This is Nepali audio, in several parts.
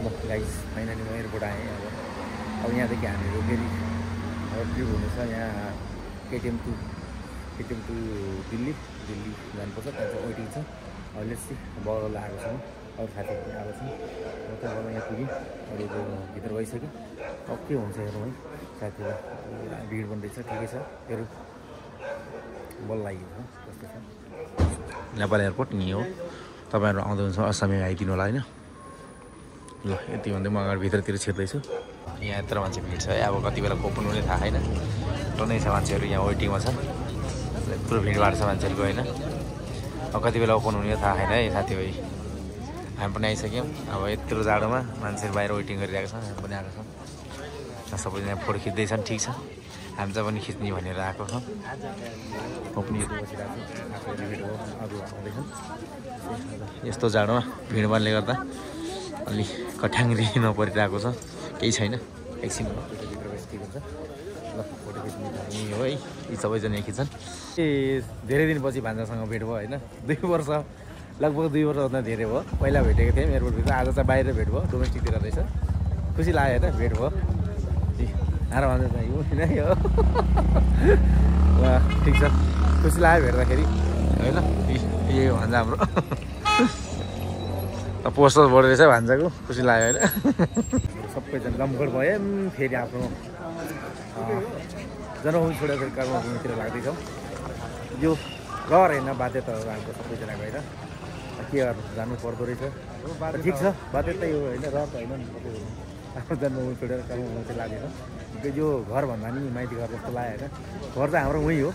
ल गाइस फाइनली म एयरपोर्ट आएँ अब यहाँदेखि हामीहरू फेरि ट्रिप हुनेछ यहाँ केटिएम टु दिल्ली जानुपर्छ। त्यहाँ चाहिँ वेटिङ छ। अहिले चाहिँ बगल आएको छौँ, अरू साथीहरू पनि आएको छौँ। म त अब यहाँ पुगेँ, अरू भित्र गइसकेँ। अब के हुन्छ हेरौँ है, साथीहरू भिड बन्दैछ। ठिकै छ, हेरौँ बल लागेको छ कस्तो छ। नेपाल एयरपोर्ट यहीँ हो। तपाईँहरू आउँदै हुन्छ असममा आइदिनु होला होइन। ल यति भन्दै म अगाडि भित्रतिर छिर्दैछु। यहाँ यत्रो मान्छे भिड छ है। अब कति बेला ओपन हुने थाहा छैन। टन्नै छ मान्छेहरू यहाँ वेटिङमा छ। यत्रो भिडभाड छ मान्छेहरूको होइन। अब कति बेला ओपन हुने थाहा छैन है साथीभाइ। हामी पनि आइसक्यौँ। अब यत्रो जाडोमा मान्छेहरू बाहिर वेटिङ गरिरहेको छ। हामी पनि आएको छौँ। सबैजना फोटो खिच्दैछन्। ठिक छ, हामी चाहिँ पनि खिच्ने भनेर आएको छौँ। म पनि यति बसिरहेको छु। भिड हो, अरू आउँदैछन्। यस्तो जाडोमा भिडभाडले गर्दा अलि कठ्याङ्ग्रिन परिरहेको छ। केही छैन, एकछिन भित्र बसी ठिक हुन्छ। ल फोटो खिच्ने यहीँ हो है। यी सबैजना यहाँ खिच्छन्। धेरै दिनपछि भान्जासँग भेट भयो होइन। 2 वर्ष, लगभग 2 वर्षभन्दा धेरै भयो। पहिला भेटेको थियौँ एयरपोर्टभित्र, आज चाहिँ बाहिर भेट भयो। डोमेस्टिकतिर रहेछ। खुसी लाग्यो होइन, भेट भयो। हार भान्जा चाहिँ यो होइन यो। ठिक छ, खुसी लाग्यो भेट्दाखेरि होइन। यही हो भान्जा हाम्रो। पोस्टर बोर्ड रहेछ भान्जाको, खुसी लाग्यो होइन। सबैजना गम्फोर्ट भयो। फेरि आफ्नो जन्मभूमि छोडेर फेरि कर्मभूमितिर लाग्दैछौँ। यो रहर होइन, बाध्यता हो हाम्रो सबैजना गएर। के गर्नु, जानु पर्दो रहेछ। ठिक छ, बाध्यता यो होइन, रहर त होइन। आफ्नो जन्मभूमि छोडेर कर्मभूमितिर लाग्दैछौँ। यो घर भन्दा नि माइती घर जस्तो लाग्यो होइन। घर चाहिँ हाम्रो उहीँ हो।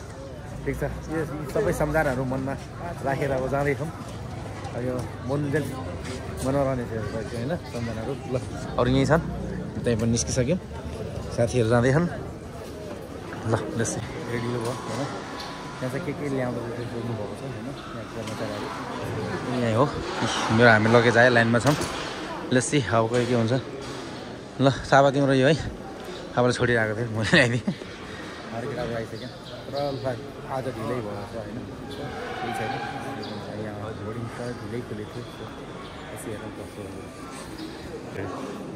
ठिक छ, यो सबै सम्झनाहरू मनमा राखेर अब जाँदैछौँ। यो मनुन्जेल मनाइरहने होइन सम्झनाहरू। ल अरू यहीँ छन्, त्यहीँ पनि निस्किसक्यौँ। साथीहरू जाँदैछन्। ल लस्सी रेडी भयो होइन। त्यहाँ चाहिँ के ल्याउँदा सोध्नु भएको छ होइन। यहाँ कर्मचारीहरू यहीँ हो। मेरो हामी लगेज आयो, लाइनमा छौँ। लस्सी अब कोही के हुन्छ। ल साबा तिम्रो यो है, तपाईँलाई छोडिरहेको थिएँ, मैले ल्याइदिएँ। अर्को अब आइसक्यो र आज ढिलै भएको छ होइन। केही छैन, यहाँ बोर्डिङ छ, ढिलै खुलेको थियो। यसो हेरौँ कस्तो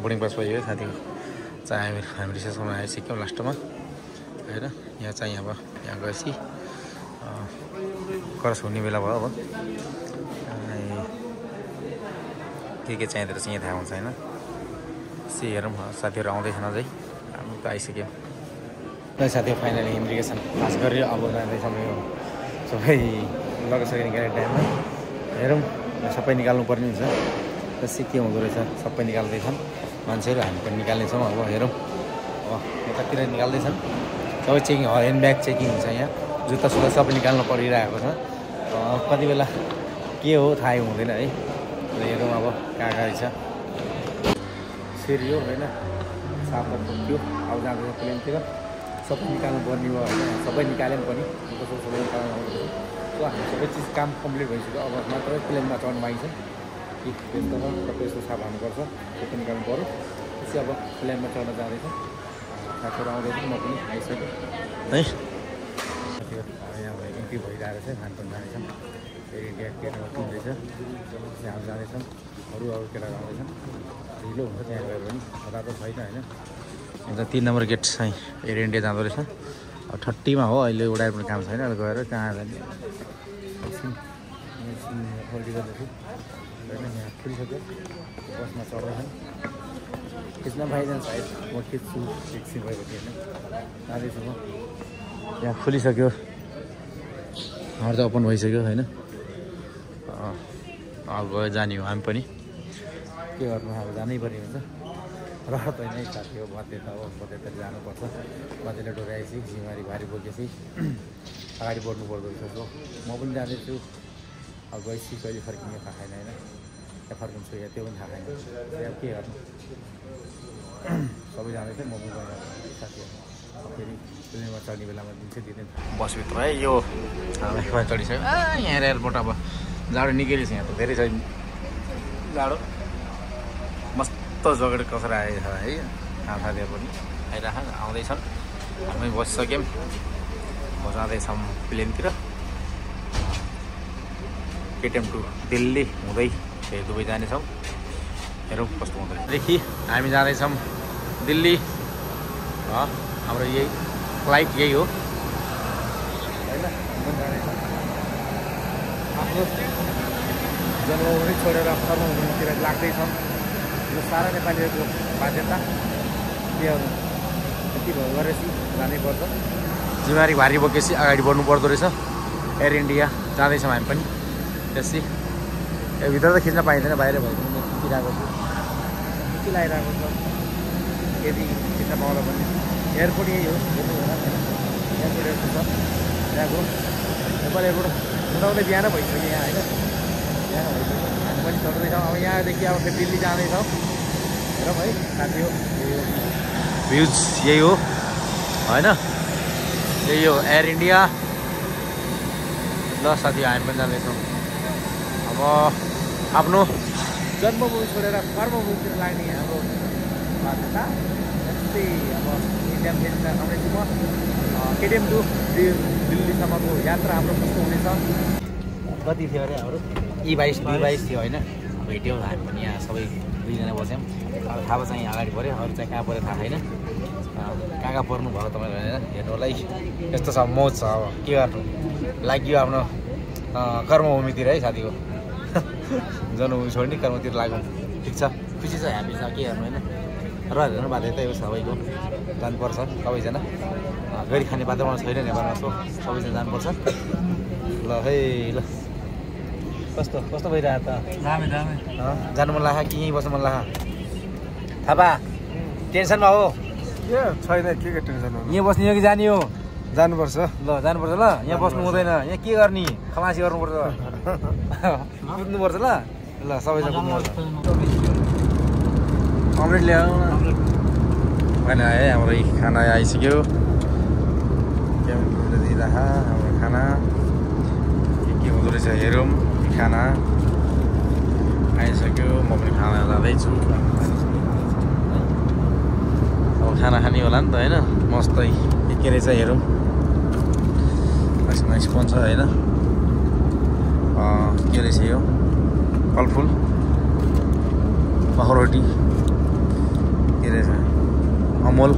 बोर्डिङ पास भयो साथी। चाहिँ हामी रिसेसनमा आइसक्यौँ लास्टमा होइन। यहाँ चाहिँ अब यहाँ गएपछि क्रस हुने बेला भयो। अब के चाहिँदो रहेछ यहाँ थाहा हुन्छ होइन। यसो हेरौँ, साथीहरू आउँदैछन् अझै। हामी त आइसक्यौँ साथी। फाइनली इमिग्रेसन पास गरेर अब जाँदैछौँ। यो सबै लगाइसकेर निकालेको टाइममा हेरौँ, सबै निकाल्नु पर्ने हुन्छ। त्यसै के हुँदो रहेछ, सबै निकाल्दैछन् मान्छेहरू। हामी पनि निकाल्नेछौँ। अब हेरौँ, अब यतातिर निकाल्दैछन् सबै। चेकिङ, ह्यान्ड ब्याग चेकिङ हुन्छ यहाँ। जुत्ता सुत्ता सबै निकाल्नु परिरहेको छ। कति बेला के हो थाहै हुँदैन है। हेरौँ अब कहाँ रहेछ। सेरियो होइन, साफा पुग्यो। अब जाँदैछ प्लेनतिर, सबै निकाल्नु पर्ने भयो होइन। सबै निकाल्यौँ पनि, सबै निकाल्नु आउँदैछ। हामी सबै चिज काम कम्प्लिट भइसक्यो। अब मात्रै प्लेनमा चढ्नु बाँकी छ। कि त्यस्तो छ, सबै यस्तो साफ हाल्नुपर्छ, सबै निकाल्नु पऱ्यो। त्यसै अब प्लेनमा चढ्न जाँदैछ। साथीहरू आउँदैछ, म पनि आइसक्यो है। यहाँ इन्ट्री भइरहेको छ, खानपान जाँदैछन्। फेरि इन्डिया गेटमा पुग्दैछ, हामी जाँदैछौँ। अरू केटाहरू आउँदैछन्। ढिलो हुन्छ त्यहाँ गयो भने, रातो छैन होइन। अन्त 3 नम्बर गेट चाहिँ एयर इन्डिया जाँदो रहेछ। अब 30मा हो अहिले, उडाएर पनि काम छैन। गएर कहाँ जाने एकछिन फल्टी गर्दैछु होइन। यहाँ खुलिसक्यो, बसमा चढ्दैछन्। खिच्न पाइँदैन सायद, म खिच्छु एकछिन भएपछि होइन। जाँदैछु म। यहाँ खुलिसक्यो, हाम्रो त ओपन भइसक्यो होइन। अब गयो, जाने हो हामी पनि। के गर्नु, अब जानै पर्ने हुन्छ। रहर त होइन साथी हो, बाध्यता हो। बाध्यता जानुपर्छ। बाध्यता डोराएपछि बिमारी भारी बोकेपछि अगाडि बढ्नु पर्दो रहेछ। म पनि जाँदैछु। अब गएपछि कहिले फर्किने थाहा छैन होइन। त्यहाँ फर्किन्छु या त्यो पनि थाहा छैन। अब के गर्नु, सबै जाँदैछ, म पनि गएर साथीहरू। फेरि प्लेनमा चढ्ने बेलामा दिन्छु दिँदैन। बसभित्र है यो हामी चढिसक्यो। यहाँ एयरपोर्ट अब जाडो निकै छ। यहाँ त धेरै छ जाडो। मस्त जगेर कसेर आएछ है। साथीहरू पनि आउँदैछन्। हामी बसिसक्यौँ। म जाँदैछौँ प्लेनतिर। केटिएम टु दिल्ली हुँदै फेरि दुबई जानेछौँ। हेरौँ कस्तो हुँदो रहेछ। देखि हामी जाँदैछौँ दिल्ली। हाम्रो यही फ्लाइट यही हो होइन। आफ्नो जन्मभूमि छोडेर कर्मभूमितिर लाग्दैछौँ। यो सारा नेपालीहरूको बाध्यता के गर्नु, यति भयो गरेपछि जानै पर्छ। जिम्मेवारी भारी बोकेपछि अगाडि बढ्नु पर्दो रहेछ। एयर इन्डिया जाँदैछौँ हामी पनि। त्यसै भित्र त खिच्न पाइँदैन, बाहिर भएको म खिचिरहेको छु, खुसी लागिरहेको छ। यदि खिच्न पाउँदा पनि एयरपोर्ट यही हो, हेर्नु होला एयरपोर्ट यस्तो छ त्यहाँको। नेपाल एयरपोर्ट उदाउँदै बिहान भइसक्यो यहाँ होइन, बिहान भइसक्यो। हामी पनि चढ्दैछौँ। अब यहाँदेखि अब फेरि दिल्ली जाँदैछौँ। हेरौँ है साथी हो, भ्युज यही हो होइन, यही हो एयर इन्डिया। ल साथी हामी पनि जाँदैछौँ। अब आफ्नो जन्मभूमि छोडेर कर्मभूमितिर लाग्ने हाम्रो बाध्यता। जस्तै अब इन्डियन फेरि आउँदैछु म। केटिएम टु दिल्लीसम्मको यात्रा हाम्रो कस्तो हुनेछ, कति थियो अरे हाम्रो E22 थियो होइन। भेट्यौँ हामी पनि यहाँ सबै दुईजना बस्यौँ। अब थाहा चाहिँ अगाडि पऱ्यो, अरू चाहिँ कहाँ पऱ्यो थाहा छैन। कहाँ कहाँ पर्नु भयो तपाईँहरू होइन, हेर्नु होला है। यस्तो छ मौज छ। अब के गर्नु लाग्यो आफ्नो कर्मभूमितिर है साथी हो। जन्मभूमि छोड्ने कर्मतिर लागौँ। ठिक छ, खुसी छ, ह्याप्पी छ, के गर्नु होइन। र हेर्नु बाध्यता हो सबैको, जानुपर्छ सबैजना। गरी खाने वातावरण छैन नेपालमा, सबैजना जानुपर्छ। ल है ल, कस्तो कस्तो भइरहेको त? दामी दामी। जानु मन लाग्यो कि यहीँ बस्नु मन लाग्यो? थापा टेन्सनमा हो? के छैन, के टेन्सन हो? यहाँ बस्ने हो कि जाने हो? जानुपर्छ। ल जानुपर्छ। ल यहाँ बस्नु हुँदैन, यहाँ के गर्ने, खलासी गर्नुपर्छ, बुझ्नुपर्छ। ल ल सबैजना बुझ्नुपर्छ। अमृत ल्याऊ होइन है। हाम्रो खाना आइसक्यो, दिइरह हाम्रो खाना के हुँदो रहेछ हेरौँ। खाना आइसक्यो, म पनि खाना जाँदैछु। अब खाना खाने होला नि त होइन, मस्तै के रहेछ हेरौँ। यसमा स्पोन छ होइन, के रहेछ यो फलफुल पखरोटी के रहेछ, अमुल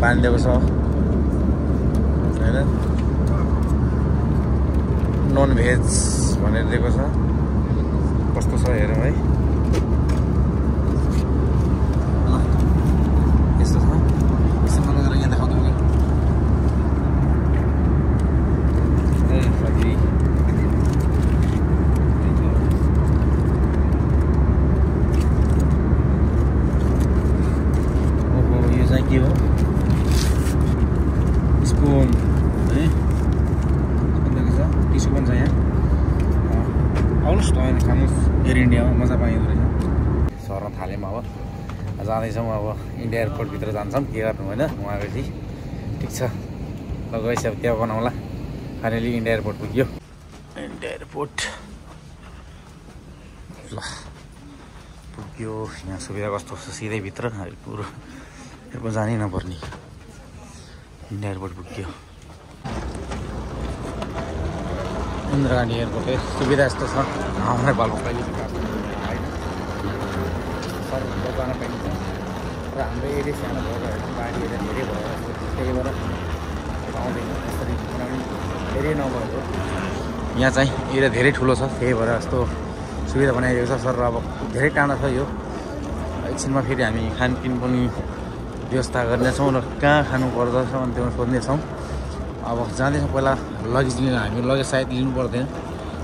पानी दिएको छ होइन, नन भेज भनेर दिएको छ। कस्तो छ हेरौँ है। यस्तो छ, यस्तो मन गरेर यहाँ देखाउँदा मलाई ओहो यो चाहिँ के हो, स्पुन है, टिसु पनि छ यहाँ। आउनुहोस् तपाईँ खानुहोस्, एयर इन्डियामा मजा पाइँदो रहेछ। सर्न थाल्यौँ, अब जाँदैछौँ। अब इन्डिया एयरपोर्टभित्र जान्छौँ, के गर्नु होइन उहाँपछि। ठिक छ ल गएपछि अब त्यहाँ बनाउँला। फाइनली इन्डिया एयरपोर्ट पुग्यो। इन्डिया एयरपोर्ट ल पुग्यो। यहाँ सुविधा कस्तो छ, सिधै भित्र पुरो एयरपोर्ट जानै नपर्ने। इन्डिया एयरपोर्ट पुग्यो। इन्दिरा गान्धी एयरपोर्ट सुविधा यस्तो छ हाम्रो नेपालमा कहिले सर जान पाइन्छ। र हाम्रो एरिया सानो भएको गाडी एरिया धेरै भयो, त्यही भएर आउँदैन। यसरी किनभने एरिया नभएको, यहाँ चाहिँ एरिया धेरै ठुलो छ, त्यही भएर यस्तो सुविधा बनाइदिएको छ सर। अब धेरै टाढा छ यो, एकछिनमा फेरि हामी खानपिन पनि व्यवस्था गर्नेछौँ र कहाँ खानु पर्दछ अनि त्यो सोध्नेछौँ। अब जाँदैछौँ। पहिला लगेज लिन, हामी लगेज सायद लिनु पर्दैन,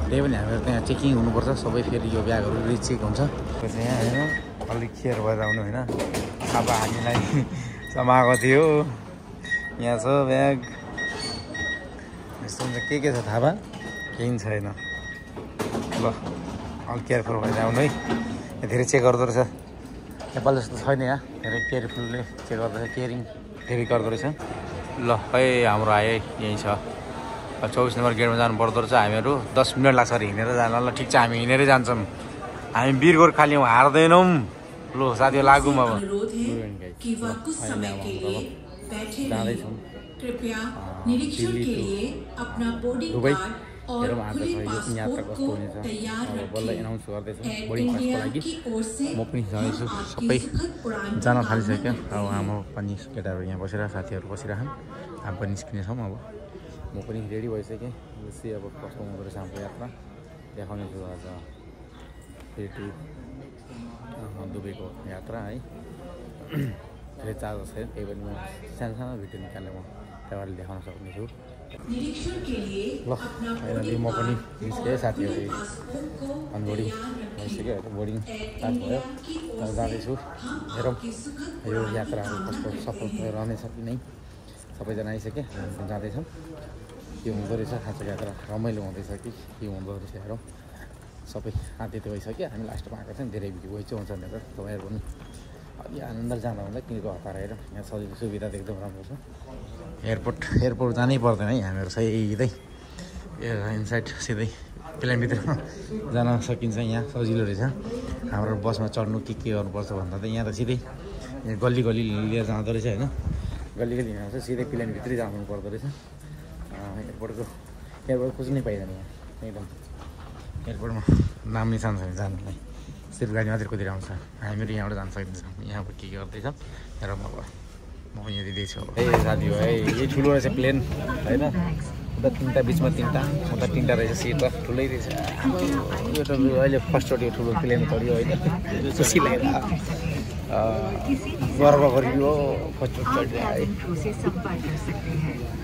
त्यही पनि हामीहरू त्यहाँ चेकिङ हुनुपर्छ सबै। फेरि यो ब्यागहरू रिचेक हुन्छ। यहाँ होइन अलिक केयर भएर आउनु होइन। अब हामीलाई समाएको थियो, यहाँ छ ब्याग। यस्तो हुन्छ, के छ थाहा भयो? केही छैन। ल अलिक केयरफुल भएर आउनु है। धेरै चेक गर्दो रहेछ, नेपाल जस्तो छैन यहाँ। धेरै केयरफुलले चेक गर्दो रहेछ, केयरिङ धेरै गर्दो रहेछ। ल है हाम्रो आयो, यहीँ छ। 24 नम्बर गेटमा जानु पर्दो रहेछ। हामीहरू 10 मिनट लाग्छ अरे हिँडेर जान। ल ठिक छ, हामी हिँडेरै जान्छौँ। हामी वीर गोर्खाली हौँ, हार्दैनौँ। ल साथी लागौँ अब। जाँदैछौँ दुबई। हेरौँ आज यो यात्रा कस्तो हुनेछ अब बल्ल एनाउन्स गर्दैछ बोर्डिङ पासको लागि म पनि जाँदैछु सबै जान थालिसक्यो अब आमा पनि केटाहरू यहाँ बसेर साथीहरू बसिरहन् हामी पनि निस्किनेछौँ अब म पनि रेडी भइसकेँ जस्तै अब कस्तो हुँदो रहेछ हाम्रो यात्रा देखाउनेछु आज फेरि टु दुबईको यात्रा है फेरि चार्ज छैन त्यही पनि म सानो सानो भिडियो निकालेर म त्यहाँबाट देखाउन सक्नेछु ल अहिले म पनि निस्केँ साथीहरू अनबोर्डिङ भइसक्यो बोर्डिङ पास भयो अब जाँदैछु हेरौँ यो यात्राहरू कस्तो सफल रहनेछ कि नै सबैजना आइसके जाँदैछौँ के हुँदो रहेछ खासको यात्रा रमाइलो हुँदैछ कि के हुँदो रहेछ हेरौँ सबै आधी त भइसक्यो हामी लास्टमा आएको छौँ धेरै भिडियो गइन्छ हुन्छ भनेर तपाईँहरू पनि अलि आनन्द जाँदा हुँदा तिनीहरूको हतार हेर यहाँ सजिलो सुविधा त एकदम राम्रो छ एयरपोर्ट जानै पर्दैन है हामीहरू सिधै इनसाइड सिधै प्लेनभित्र जान सकिन्छ यहाँ सजिलो रहेछ हाम्रो बसमा चढ्नु के गर्नुपर्छ भन्दा त यहाँ त सिधै गल्ली गल्ली लिएर जाँदो रहेछ होइन गल्ली गल्ली हिँड्छ सिधै प्लेनभित्रै जानु पर्दो रहेछ एयरपोर्ट खोज्नै पाइँदैन यहाँ एकदम एयरपोर्टमा नाम निशान छ जानुलाई सिर्फ गाडी मात्रै कुदेर आउँछ हामीहरू यहाँबाट जान सकिन्छ यहाँबाट के गर्दैछ र म यहाँ दिँदैछु अब साथीभाइ यही ठुलो रहेछ प्लेन होइन उता तिनवटा बिचमा तिनवटा उता तिनवटा रहेछ सिट त ठुलै रहेछ यो त अहिले फर्स्टचोटि यो ठुलो प्लेन चढ्यो होइन खुसी लागेर गर्व गरियो फर्स्टचोटि चढ्यो है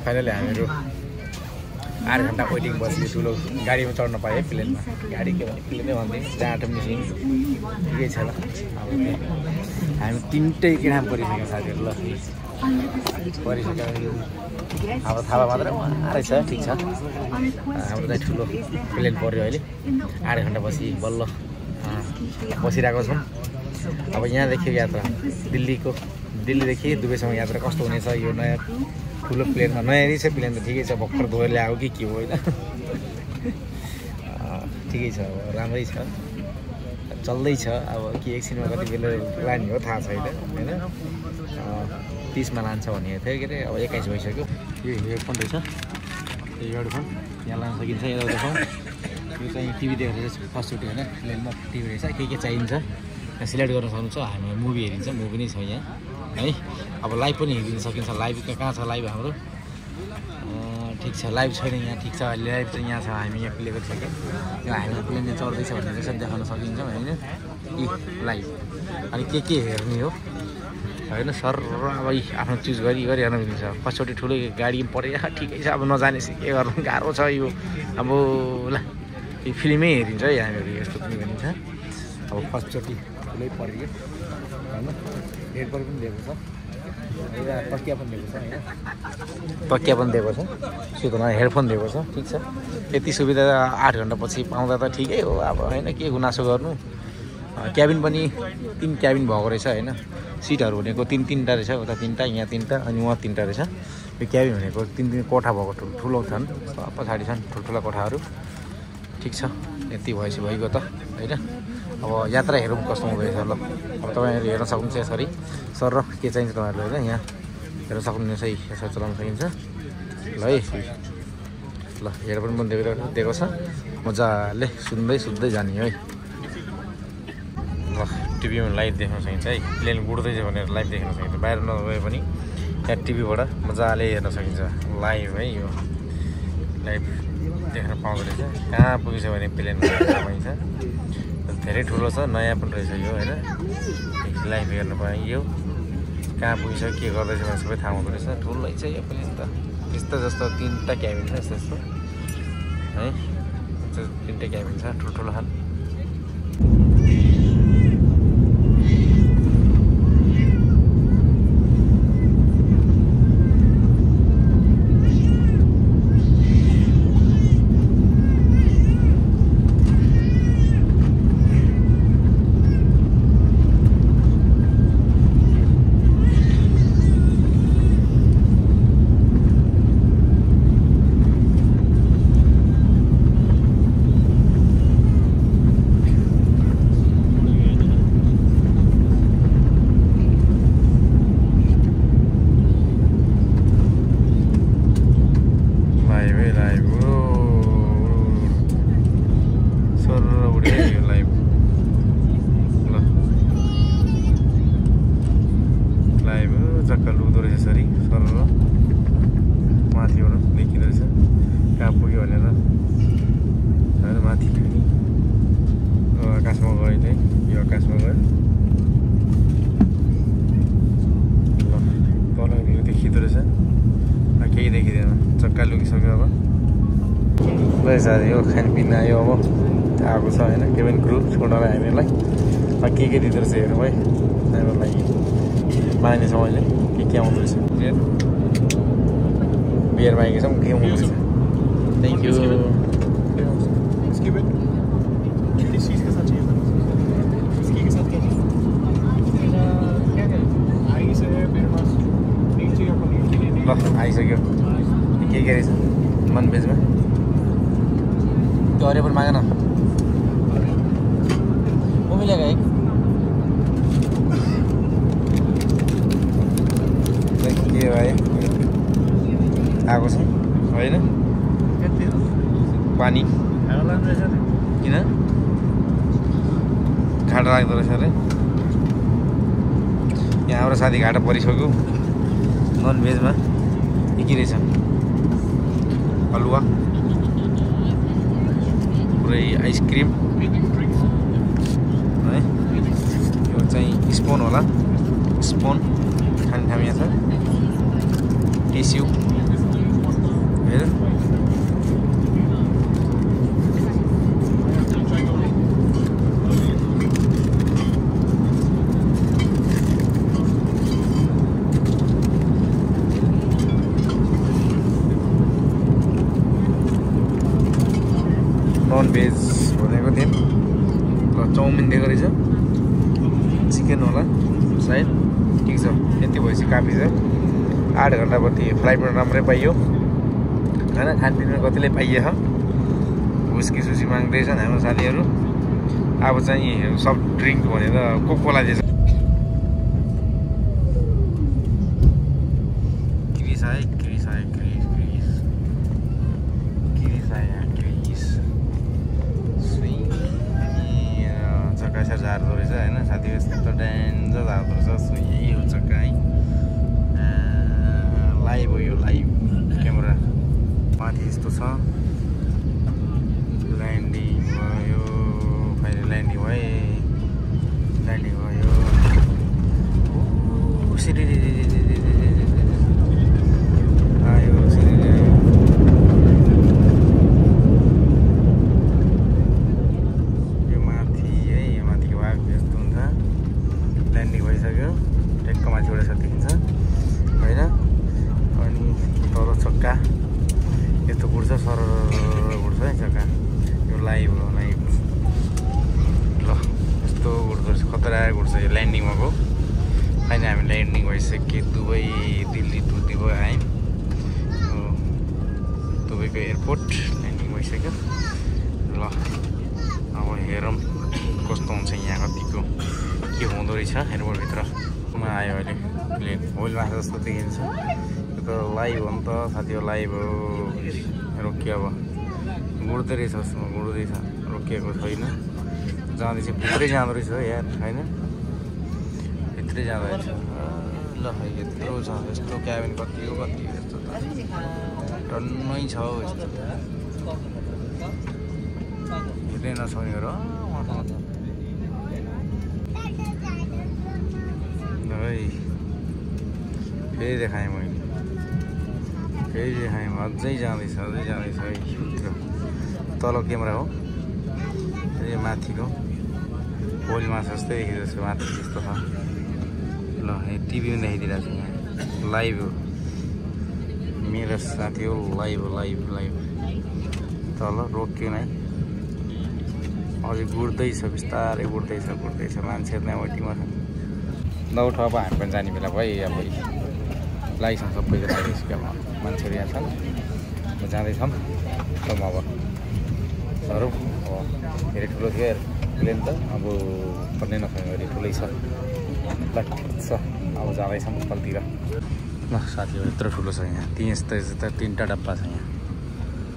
फाइनली हामीहरू 8 घन्टा वेटिङ बसी ठुलो गाडीमा चढ्न पाएँ प्लेनमा गाडी के भने प्लेनै भन्दै जहाँ आँटो मिसिङ ठिकै छ ल अब हामी तिनटै किराम परिसक्यौँ साथीहरू ल परिसक्यो अब थाहा मात्रै रहेछ ठिक छ हाम्रो चाहिँ ठुलो प्लेन पऱ्यो अहिले 8 घन्टा बसी बल्ल बसिरहेको छौँ अब यहाँदेखि यात्रा दिल्लीदेखि दुबईसम्म यात्रा कस्तो हुनेछ यो नयाँ ठुलो प्लेनमा नयाँ रहेछ प्लेन त ठिकै छ भर्खर धोएर ल्याएको कि के हो होइन ठिकै छ अब राम्रै छ चल्दैछ अब के एकछिनमा कति बेला लाने हो थाहा छैन होइन 30मा लान्छ भनेको थियो के अरे अब 21 भइसक्यो यो हेडफोन रहेछ यो हेडफोन यहाँ लान सकिन्छ यता देखाउँ यो चाहिँ टिभी देखेर फर्स्टचोटि होइन प्लेनमा टिभी रहेछ के चाहिन्छ यहाँ सिलेक्ट गर्न सक्नुहुन्छ हामी मुभी हेरिन्छ मुभी नै छ यहाँ है अब लाइभ पनि हेरिदिन सकिन्छ लाइभ कहाँ छ लाइभ हाम्रो ठिक छ लाइभ छैन यहाँ ठिक छ लाइभ चाहिँ यहाँ छ हामी यहाँ प्ले गरिसक्यौँ यो हामी प्लेन चढ्दैछ भन्ने चाहिँ देखाउन सकिन्छ होइन कि लाइभ अनि के हेर्ने हो होइन सर अब आफ्नो चुज गरिहाल्नु मिल्छ फर्स्टचोटि ठुलो गाडी पऱ्यो ठिकै छ अब नजाने के गर्नु गाह्रो छ यो अब ल यो फिल्मै हेरिन्छ है हामीहरू यस्तो पनि भनिन्छ अब फर्स्टचोटि ठुलै पऱ्यो होइन एयरपोर्ट पनि दिएको छ तकिया पनि दिएको छ होइन तकिया पनि दिएको छ सुत्न हेडफोन दिएको छ ठिक छ यति सुविधा 8 घन्टा पछि पाउँदा त ठिकै हो अब होइन के गुनासो गर्नु क्याबिन पनि 3 क्याबिन भएको रहेछ होइन सिटहरू भनेको 3-3टा रहेछ उता 3टा यहाँ 3टा अनि उहाँ 3टा रहेछ यो क्याबिन भनेको 3 कोठा भएको ठुलो छन् पछाडि छन् ठुल्ठुला कोठाहरू ठिक छ यति भएपछि भइगयो त होइन अब यात्रा हेरौँ कस्तो हुँदैछ ल अब तपाईँहरू हेर्न सक्नुहुन्छ यसरी सर र के चाहिन्छ तपाईँहरूले होइन यहाँ हेर्न सक्नुहुनेछ यसरी चलाउन सकिन्छ ल है ल हेडफोन पनि दिएको छ मजाले सुन्दै जाने है ल टिभीमा लाइभ देख्न सकिन्छ है प्लेन उड्दैछ भनेर लाइभ देख्न सकिन्छ बाहिर नभए पनि यहाँ टिभीबाट मजाले हेर्न सकिन्छ लाइभ है यो लाइभ देख्न पाउँदो रहेछ कहाँ पुगेछ भने प्लेन पाइन्छ धेरै ठुलो छ नयाँ पनि रहेछ यो होइन लाइभ हेर्न पाइयो कहाँ पुगिसक्यो के गर्दैछ भने सबै थाहा हुँदो रहेछ ठुलै छ यो प्लेन त त्यस्तो जस्तो 3टा क्याबिन छ यस्तो है 3टा क्याबिन छ ठुल्ठुलो खाल जग्गा लुकिसक्यो अब रहेछ यो खानपिन आयो अब आएको छ होइन केबिन क्रू छोडेर हामीहरूलाई के दिँदो रहेछ हेरौँ है हाम्रो लागि माग्ने छ मैले के आउँदो रहेछ बियर मागेको छौँ के आउँदो रहेछ थ्याङ्क यू ल आइसक्यो के रहेछ मन भेजमा त्यो अरे पनि माग न मिलेको है के भयो आएको छ होइन पानी किन घाटा लाग्दो रहेछ अरे यहाँ हाम्रो साथी घाटा परिसक्यो नन भेजमा के रहेछ हलुवा पुरै आइसक्रिम है यो चाहिँ स्पोन होला स्पोन खाने ठाउँ यहाँ छ टिस्यु हेर नन भेज भनेको थिएँ ल चाउमिन दिएको रहेछ चिकन होला सायद ठिक छ यति भएपछि काफी छ 8 घन्टापछि फ्लाइटमा राम्रै पाइयो होइन खानपिनमा कतिले पाइएछ हुस्की सुसी माग्दैछन् हाम्रो साथीहरू अब चाहिँ सफ्ट ड्रिङ्क भनेर कोकोला दिएछ झार्दो रहेछ होइन साथीहरू यस्तो डेन्जर झार्दो रहेछ यही हुन्छ कहीँ लाइभ हो यो लाइभ क्यामेरा माथि यस्तो छ ल्यान्डिङ भयो फाइनल ल्यान्डिङ भयो आयो भइसक्यो ट्याक्क माथिबाट छ देखिन्छ होइन अनि तल चक्का यस्तो घुर्छ सरर घुर्छ है चक्का यो लाइभ हो लाइभ ल यस्तो घुर्दो रहेछ खतरा घुर्छ यो ल्यान्डिङमा गयो अहिले हामी ल्यान्डिङ भइसक्यो दुबई दिल्ली टु दुबई आयौँ दुबईको एयरपोर्ट ल्यान्डिङ भइसक्यो ल अब हेरौँ कस्तो हुन्छ यहाँ कतिको के हुँदो रहेछ एयरपोर्टभित्रमा आयो अहिले प्लेन होल माछा जस्तो देखिन्छ यो त लाइभ हो नि त साथी लाइभ हो रोकियो अब गुड्दै रहेछ गुड्दैछ रोकिएको छैन जाँदैछ भित्रै जाँदो रहेछ यार होइन भित्रै जाँदो रहेछ ल यत्रो छ यस्तो क्याबिन कति हो यस्तो त टन्नै छ हौ यस्तो हिँड्नै नसक्ने र फेरि देखाएँ मैले अझै जाँदैछ है भित्र तल क्यामेरा हो यो माथिको होल माछा जस्तै देखिँदो छ माथि त्यस्तो छ ल टिभी पनि देखाइदिइरहेको छ यहाँ लाइभ हो मेरो साथी हो लाइभ तल रोकिएन है अझै गुड्दैछ बिस्तारै गुड्दैछ मान्छेहरू नै वेटिङमा छ नउठ अब हामी पनि जाने बेला भयो अब लागिसक्छ सबैजना आइसक्यो मान्छेहरू यहाँ छन् जाँदैछौँ अब सर अब धेरै ठुलो थियो प्लेन त अब पर्ने नपर्ने गरी ठुलै छ ल छ अब जाँदैछौँ तलतिर ल साथीहरू यत्रो ठुलो छ यहाँ यस्तो 3टा डब्बा छ यहाँ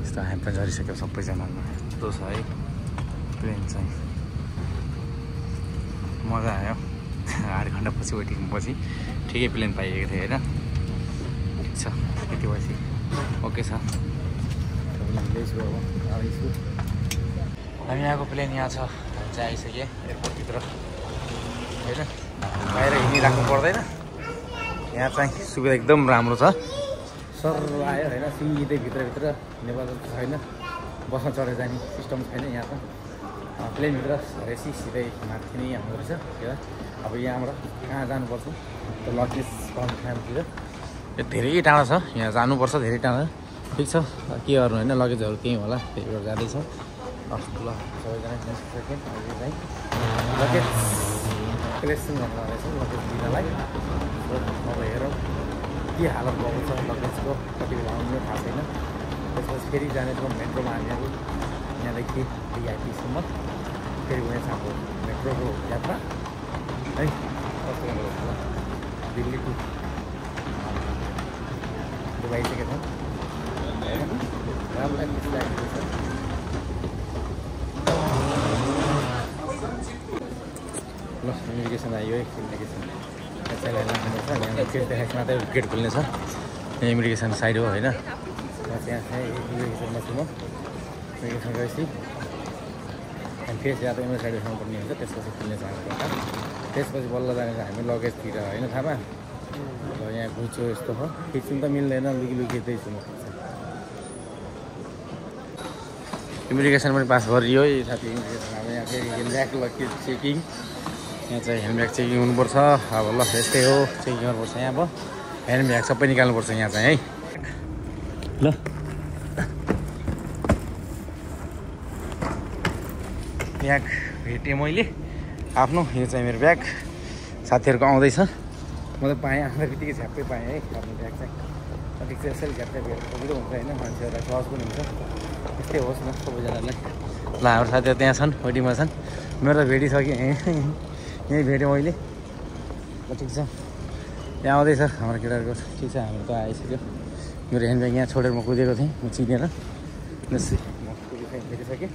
यस्तो हामी पनि झरिसक्यो सबैजना यस्तो छ है प्लेन चाहिँ मजा आयो 8 घन्टा पछि वेटिङ पछि ठिकै प्लेन पाइएको थियो होइन ठिक छ यति पछि ओके छ हामी यहाँको प्लेन यहाँ छ हामी चाहिँ आइसक्यो एयरपोर्टभित्र होइन बाहिर हिँडिराख्नु पर्दैन यहाँ चाहिँ सुविधा एकदम राम्रो छ सर आयो होइन सिधै भित्रभित्र नेपाल छैन बसमा चढेर जाने सिस्टम छैन यहाँ त प्लेनभित्र झरेपछि सिधै माथि नै आउँदो रहेछ त्यो अब यहाँबाट कहाँ जानुपर्छ त्यो लगेज पाउने ठाउँतिर यो धेरै टाढा छ यहाँ जानुपर्छ धेरै टाढा ठिक छ के गर्नु होइन लगेजहरू त्यहीँ होला त्यही भएर जाँदैछ ल सबैजना सेकेन्ड अहिले चाहिँ लगेज कलेक्सन गर्नु जाँदैछ लगेज दिनलाई अब हेरौँ के हालत भएको छ लगेजको कति बेला आउनु थाहा छैन त्यसपछि फेरि जानेछौँ मेट्रोमा हामीहरू यहाँदेखि डिआइपीसम्म फेरि हुनेछ हाम्रो मेट्रोको यात्रा है कस्तो गर्नुपर्छ ल दिल्ली टु दुबई आइसकेको छौँ होइन राम्रो लाग्दैछ ल इमिग्रेसन आयो है इमिग्रेसन यसैलाई लाग्नुपर्छ यहाँ गेट देखाएको मात्रै गेट खुल्ने छ यहाँ इमिग्रेसन साइड हो होइन त्यहाँ चाहिँ इमिग्रेसनमा छु म इमिग्रेसन गएपछि अनि फेरि या त इमिग्रेसन साइड उठाउनु पर्ने हुन्छ त्यसपछि खुल्ने छ हाम्रो त्यसपछि बल्ल जाने हामी लगेजतिर होइन थाहा अब यहाँ घुच्यो यस्तो हो खिच्नु त मिल्दैन लुकी खिच्दैछु म इमिग्रेसन पनि पास गरियो साथी इमिग्रेसन अब यहाँ फेरि ह्यान्डब्याग लगेज चेकिङ यहाँ चाहिँ ह्यान्डब्याग चेकिङ हुनुपर्छ अब ल यस्तै हो चेकिङ गर्नुपर्छ यहाँ अब ह्यान्डब्याग सबै निकाल्नुपर्छ यहाँ चाहिँ है ल ब्याग भेटेँ मैले आफ्नो यो चाहिँ मेरो ब्याग साथीहरूको आउँदैछ म त पाएँ आउँदा बित्तिकै झ्याप्पै पाएँ है आफ्नो ब्याग चाहिँ अलिक चाहिँ यसरी झ्याप्पै भेट्नु सजिलो हुन्छ होइन मान्छेहरूलाई सहज पनि हुन्छ त्यस्तै होस् न सबैजनालाई ल हाम्रो साथीहरू त्यहाँ छन् वेटिङमा छन् मेरो त भेटिसकेँ यहीँ भेटेँ मैले ल ठिक छ त्यहाँ आउँदैछ हाम्रो केटाहरूको ठिक छ हाम्रो त आइसक्यो मेरो ह्यान्डब्याग यहाँ छोडेर म कुदेको थिएँ म चिनेर जस्तै म भेटिसकेँ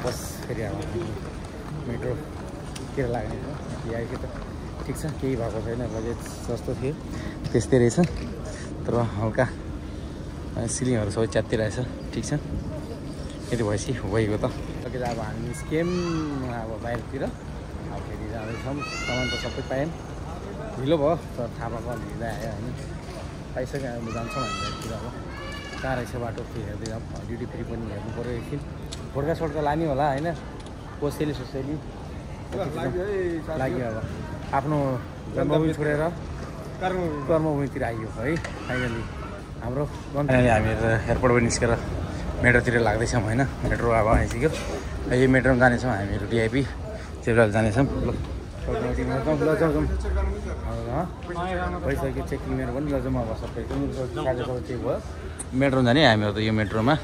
बस फेरि अब मेट्रोतिर लाग्ने थियो आइसक्यो त ठिक छ केही भएको छैन लगेज जस्तो थियो त्यस्तै रहेछ तर हल्का सिलिङहरू सबै च्यात्तिरहेछ ठिक छ यति भएपछि भइगयो त लगेज अब हामी निस्क्यौँ अब बाहिरतिर अब फेरि जाँदैछौँ सामान त सबै पायौँ ढिलो भयो तर थाहा पाएको ढिलो आयो होइन पाइसक्यो अब जान्छौँ हामीतिर अब कहाँ रहेछ बाटो त्यो हेर्दै अब ड्युटी फ्री पनि हेर्नु पऱ्यो एकछिन फोड्का सोड्का लाने होला होइन कोसेली सोसेली लाग्यो अब आफ्नो जन्मभूमि छोडेर कर्मभूमितिर आइयो है फाइनली हाम्रो हामीहरू एयरपोर्टबाट निस्केर मेट्रोतिर लाग्दैछौँ होइन मेट्रो अब आइसक्यो यो मेट्रोमा जानेछौँ हामीहरू डिआइपी सेब्राल जानेछौँ ल जाउँ भइसक्यो चेकिङ मेरो पनि लजाउँ अब सबै कागज सबै चेक भयो मेट्रोमा जाने हामीहरू त यो मेट्रोमा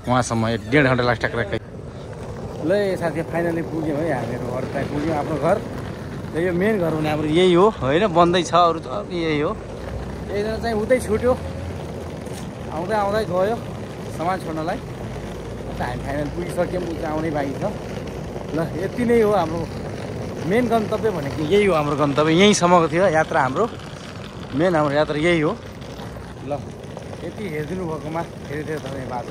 वहाँसम्म 1.5 घन्टा लाग्छ ट्याक्कै ल साथी फाइनली पुग्यौँ है हामीहरू घर चाहिँ पुग्यौँ आफ्नो घर र यो मेन घर हुने हाम्रो यही हो होइन बन्दैछ अरू त यही हो एकजना चाहिँ उतै छुट्यो आउँदै आउँदै गयो सामान छोड्नलाई अन्त हामी फाइनल पुगिसक्यौँ ऊ चाहिँ आउनै बाँकी छ ल यति नै हो हाम्रो मेन गन्तव्य भनेको यही हो हाम्रो गन्तव्य यहीँसम्मको थियो यात्रा हाम्रो मेन हाम्रो यात्रा यही हो ल यति हेरिदिनु भएकोमा धेरै धेरै धन्यवाद